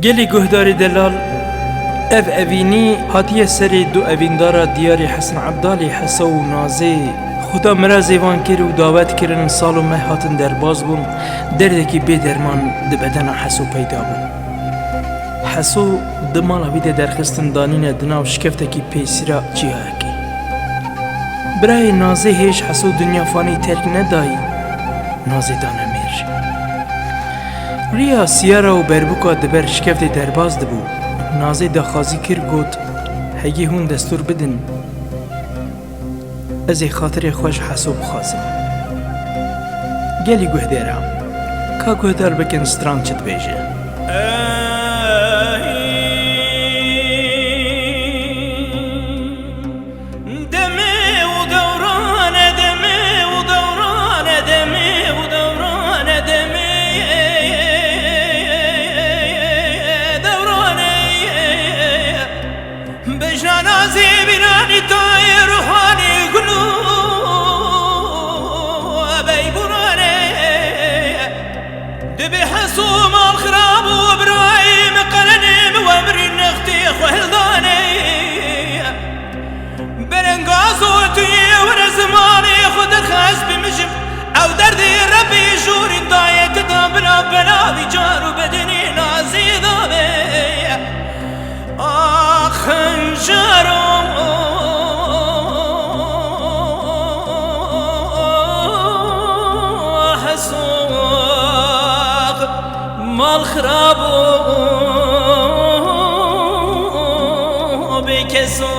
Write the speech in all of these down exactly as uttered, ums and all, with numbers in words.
Gelî guhdarê delal, ev evînî hatiye serê du evîndara diyarê Hesen Ebdalê, Heso û Nazê. Xuda mirazê van kir û dawet kirin sal û meh hatin derbas bûn, derdekî bê derman di bedena Heso peyda bû. Heso di mala wî de derxistin danîne di nav şikeftekî pêsîra çiyayekê. Birayê Nazê hêj Heso dinya fanî terk nedayî, Nazê dane mêr. Riya siyara û berbuka di ber şikeftê derbas dibû. Nazê daxwazî kir, got, Hegî hûn destûr bidin, ez ê xatirê xwe ji Heso bixwazim. Gelî guhdêra, ka guhdar bikin stran çi dibêje. Demê û dewrane, demê û dewrane, demê û dewrane, demê, dewrane. Bejana zêbînanî tayê ruhanê gul û beyburane. Dibê Heso mal xirab û birayê min qelenê min we mirî nextê xwe hildanê. Berengazo tu yê were zimanê xwe derxez bimijim. Ew derdê Rebê jorîn daye te da bila bela vî car û bedenê Nazê dabe. Ax xenjero Heso, ax mal xirab û bêkeso.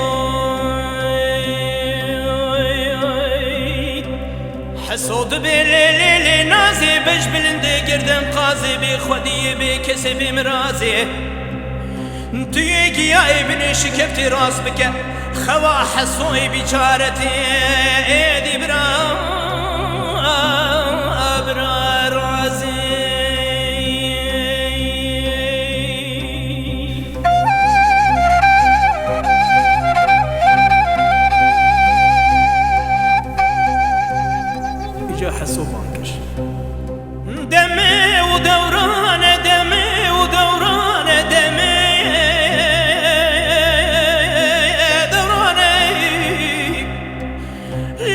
Heso dibê lê lê lê Nazê, bej bilindê girden qazê, bê xwediyê bê kesê bê mirazê. Tu yê giyayê binê şikeftê rast bike, xewa Hesoyê bîçare tê êdî bira, bira razê. Îca Heso van kir. Demê û dewrane, demê û dewrane, demê dewrane.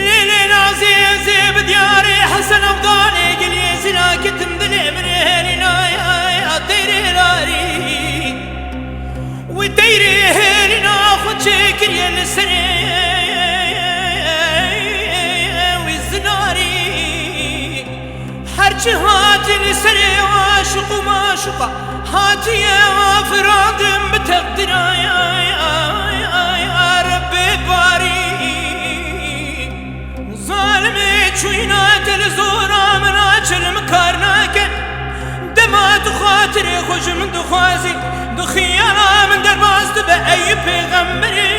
Lê lê Nazê zê bi diyarê Hesen Ebdalê giliyê zîna kitim dilê min ê hêlîna ya, ya teyrê larî. Wî teyrê hêlîna xwe çêkiriye li serê wî zinarî. Her çi hatiye li serê aşiq û maşiqa, hatiye afirandin bi teqdîra ya, ya, ya Rebbê barî. Zalimê çûyîna te li zora min a çil min kar nake. Dema tu xatirê xwe ji min dixwazî, di xiyala min derbas dibe ey pêxemberê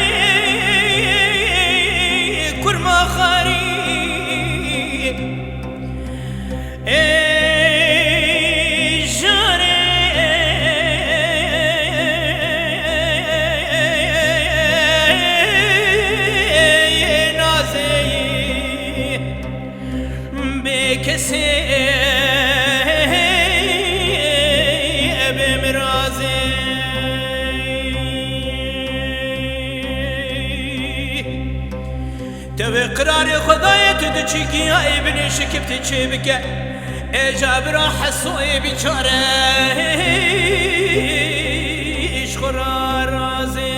kurma xarî. Ê jarê Nazê, bê kesê, bê mirazê. Tevê qirarê Xwedayê tu diçî giyayê binê şikiftê çêbike. Ê ca bira Hesoyê bîçare ji xwe ra razê.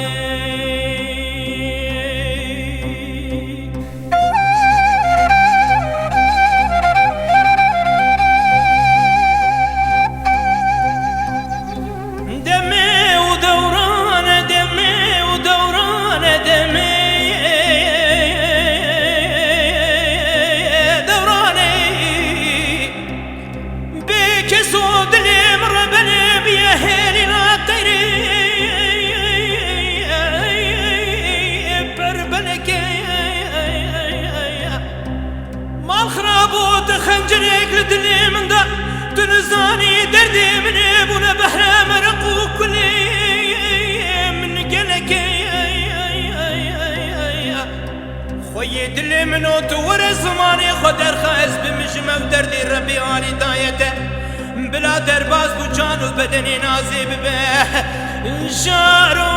Demê û dewrane, demê û dewrane, demê, dewrane. Bê kes û dilê min rebenê biye hêlîna teyrê perbenekê. Mal xirabo te xencerek li dilê min da. Tu nizanî derdê min ê bûne behre mereq û kulê min gelekê. Xweyê dilê min o tu were zimanê xwe derxe ez bimijim ev derdê Rebê alî daye te. Bila derbas bû can û bedenê Nazê bibe jaro.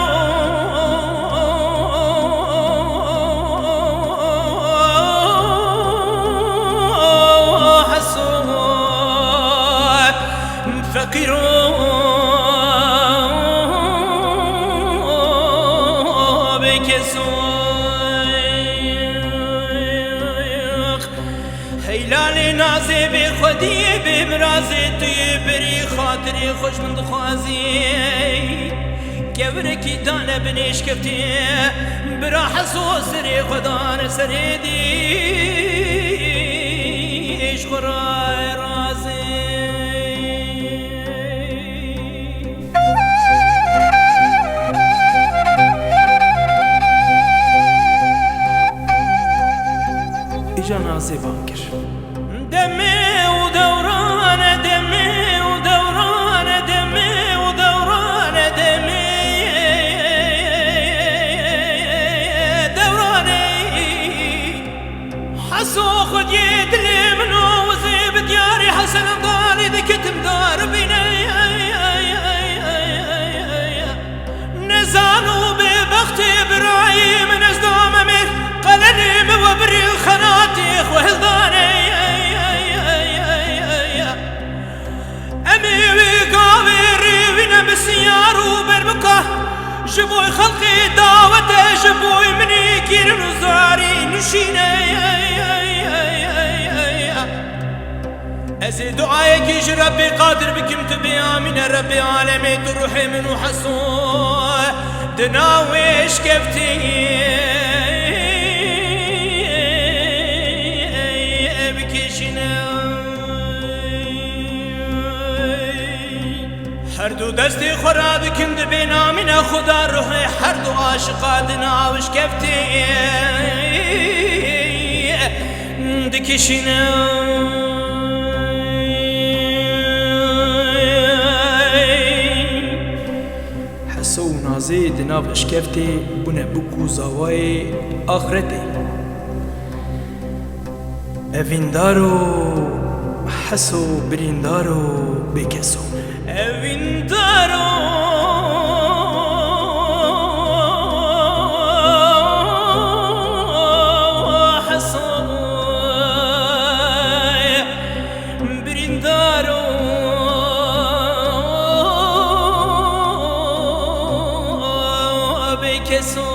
Heso feqîro bêkeso. Heylalê Nazê bê xwediyê bê mirazê tu yê berî xatirê xwe ji min dixwazî. Kevirekî dane binê şkeftê, bira Heso serê xwe dane serê dî, ji xwe re razê. Îca Nazê van kir. Demê û dewrane, demê û dewrane, demê û dewrane, demê dewrane. Heso xwediyê dilê min û wizê bi diyarî Hesen Endalî dikitim dar bîne. Nezan û bêbextê birayî min ez dame mêr, qelenê min we birî xenatê xwe hildane. Em ê wê gavê rêwîne bi siyar û berbika, ji bo xelkê dawet e, ji bo minî kîrin û zarî nuşîne. Ez ê duayekî ji Rebbê Qadir bikim, tu bê amîne, Rebbê alemê, tu ruhê min û Heso di nav wê şkeftê bikişîne. Her du destê xwe radikin, dibê namîne Xuda, ruhê her du aşiqa di nav şkeftê dikişîne. Heso û Nazê di nav şkeftê bûne bûk û zawayê axretê. Evîndaro, Heso birîndaro, bêkeso. Evîndaro, Heso birîndaro, bêkeso.